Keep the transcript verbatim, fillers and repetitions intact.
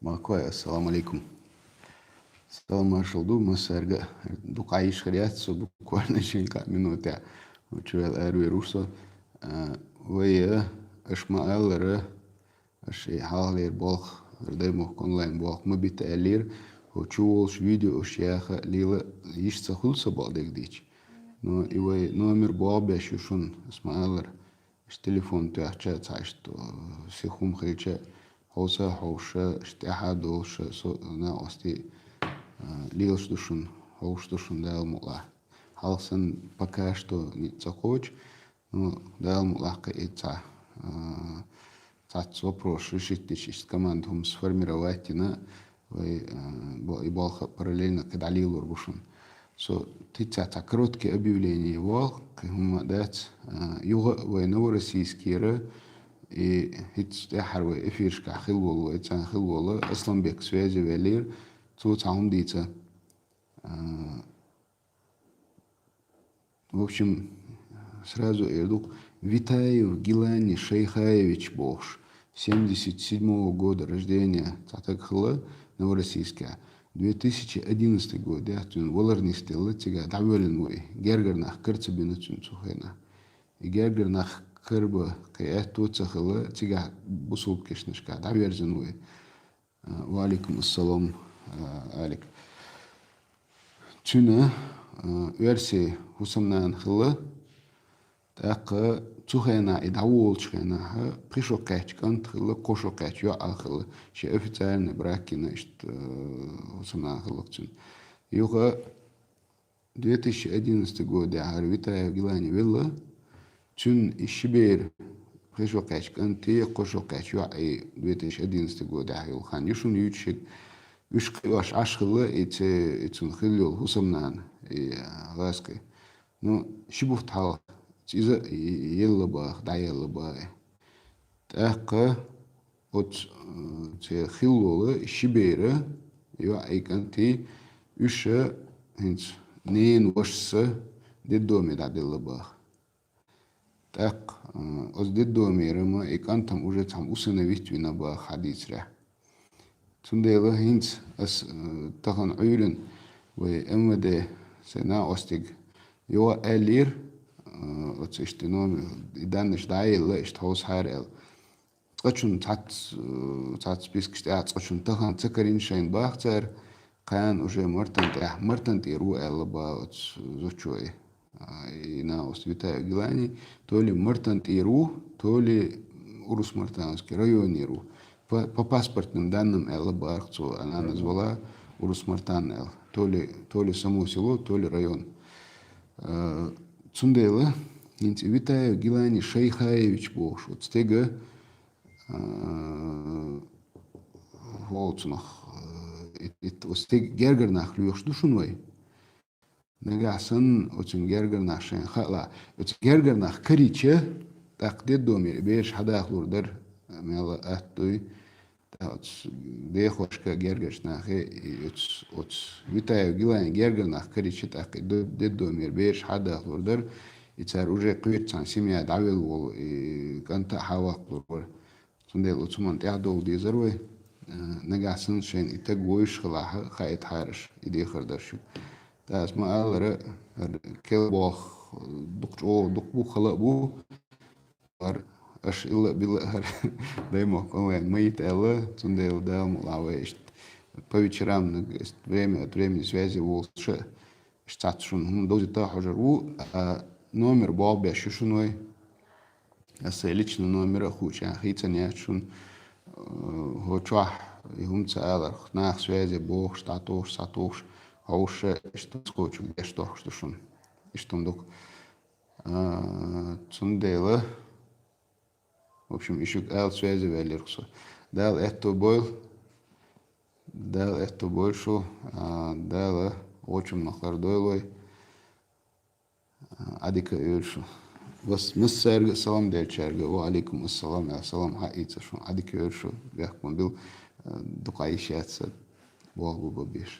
Макой, ассаламу алейкум. Салам маршал ду массаьрга. Дукха йиш хир яц со, буквально шин-кхаъ минута. Чувел аравер вуш со. А, вай, а, аш ма аллара, аш и хьалхалера болх, Даймохк онлайн болх ма бита аьллера. Хо чу волуш видео аш яха лела йиш ца хуьлу са бакъдерг дийча. Но и вай номер болх беш ю шун, ас ма аллара. Аш телефон тоьхча, цхьа иштта, э, сиха хӀума хилча, хьовса а хьовша, аш тӀаьхьа а долуша, со, накъостий, э, лелаш ду шуна, хьовш ду шуна Дала мукъалахь. Хьалха санна пока что ницкъ ца кхочу, ну, Дала мукъалахь кхин и цхьа, э, цхьацца вопрос решить дича, иштта команда хӀума сформировать дина, вай, э, бо-, и болх параллельно кхин дӀалелор бу шуна. Со тица цхьа короткий объявление вол, кхин хӀума дац, э, юха вай Новороссийскера, и хӀинца тӀаьххьара вай эфиршкахь хила волу, вай царна хила волу, Асланбек связи ваьллера, цо цхьа хӀума дийца. Э, В общем, сразу эр ду-кх, Витаев Гилани Шайхаевич бохуш, семьдесят седьмого года рождения, цхьа стаг хилла Новороссийска. Две тысячи одиннадцатый год, яхь цуьнан валар нисделла, цигахь дӀавоьллина ву и. Гергара нах кара ца бина цуьнан цу хенахь. И гергара нах карабан кхин аьтто ца хилла, цигахь бусулба кешнашкахь дӀаверзина ву и. А, ва алейкум ассалам, а, Алик. Цуьнан, а, оьрсийн хӀусамнана хилла, тӀаккха цу хенахь и дӀаволучу хенахь пхи шо кхаьчна кӀант хилла, кхо шо кхаьчна йоӀ а хилла, шен официальный брак йина иштта, а, хӀусамнана хилла цуьнан. Юха Две тысячи одиннадцатый годехь хӀара Витаев Гилани велла. Цуьнан и ши бер, пхи шо кхаьчна кӀанти, кхо шо кхаьчна йоӀ и две тысячи одиннадцатый годехь йолу хан ю шуна юьйцуш ерг. Уьш кхиош Ӏаш хилла и ци-, и цунна хилла йолу хӀусамнана, и гӀазкхи. Ну, ши бутт хьалха иза а елла баха, дӀаелла баха. ТӀаккха оцу, э, церан хилла волу ши бер, йоӀ а, кӀант а, уьш хӀинца ненан вашас детдоме дӀаделла баха. ТӀаккха, э, оцу детдомера ма и кӀант-м уже цхьамма усыновить вина баха хьадийцарехь. Цундела хӀинца ас, э, тахана Ӏуьйранна вай МВД сайн накъостиг юха аьллера, э, оцу иштта номер, и даннаш дӀаелла, иштта хьовсахьара аьлла. Цкъачунна цхьацца, э, цхьацца спискаш тӀехь цкъачунна тахана ца карийна шайна баха цара, кхана уже мартан тӀехь, мартан тӀера ву аьлла баха оцу зудчо и. А, и накъост Витаев Гилани, то ли мартан тӀера ву, то ли Урус-Мартановский районера ву. По, по паспортным данным аьлла баха цо, а нанас вала Урус-Мартан аьлла. То ли, то ли само село, то ли район. А, цундела хӀинца Витаев Гилани Шайхаевич бохуш, оцу стеган, а, хӀоцунах, а, ит, ит, оцу стеган гергара нах лоьхуш ду шуна вай. Нагахь санна оцуьнан гергара нах шайна хаалахь, оцу гергара нах карийча, тӀаккха детдомера бераш хьадахалур дара, мел атта дуй. ТӀаккха оцу дехошка, гергарчу нахе, и оцу, оцу Витаев Гилани гергара нах карийча, тӀаккха и до-, детдомера бераш хьадахалур дара, и цара уже кхечу цхьана семья дӀавелла волу и кӀант а хьаваккхалур вара. Цундела оцу хӀуманна тӀаьхьадовла дезара вай. Э, нагахь санна шайна и стаг вовзаш хилахь, хаийтахьара аша, и дехар дара шуьга. ТӀаккха ас ма аллара, хӀара керла болх дукха чӀогӀа, дукха бу, хала а бу. ХӀара аша илла а билла а хӀара Даймохк онлайн ма йита аьлла, цундела Дала мукъалахь вай иштта по вечерам, наг-, иштта время от времени связи волуш а, иштта цхьацца шуна хӀума довзийта хьожур ву, а номер болх беш ю шуна вай. Аса личный номер а хууча хийцан яц шуна, э, хӀо чохь и хӀума ца аларх, наха связи бохуш, дӀатухуш, схьатухуш, хьовша, иштта цкъачу беш дохуш ду шуна. Иштта хӀума ду-кх. А, цундела, в общем, и шуьга ала связи ваьлларх со. Дала аьтто бойла. Дала аьтто бойла шу. А, Дала вочунах лардойла вай. Ӏадика а йойла шу. Вас массаьрга а салам делчаьрга, ва алейкум ассалам, я салам хьаийца шун. Ӏадика а йойла шу, бехк ма билла, дукха йиш яц сан, болх бу бан беш.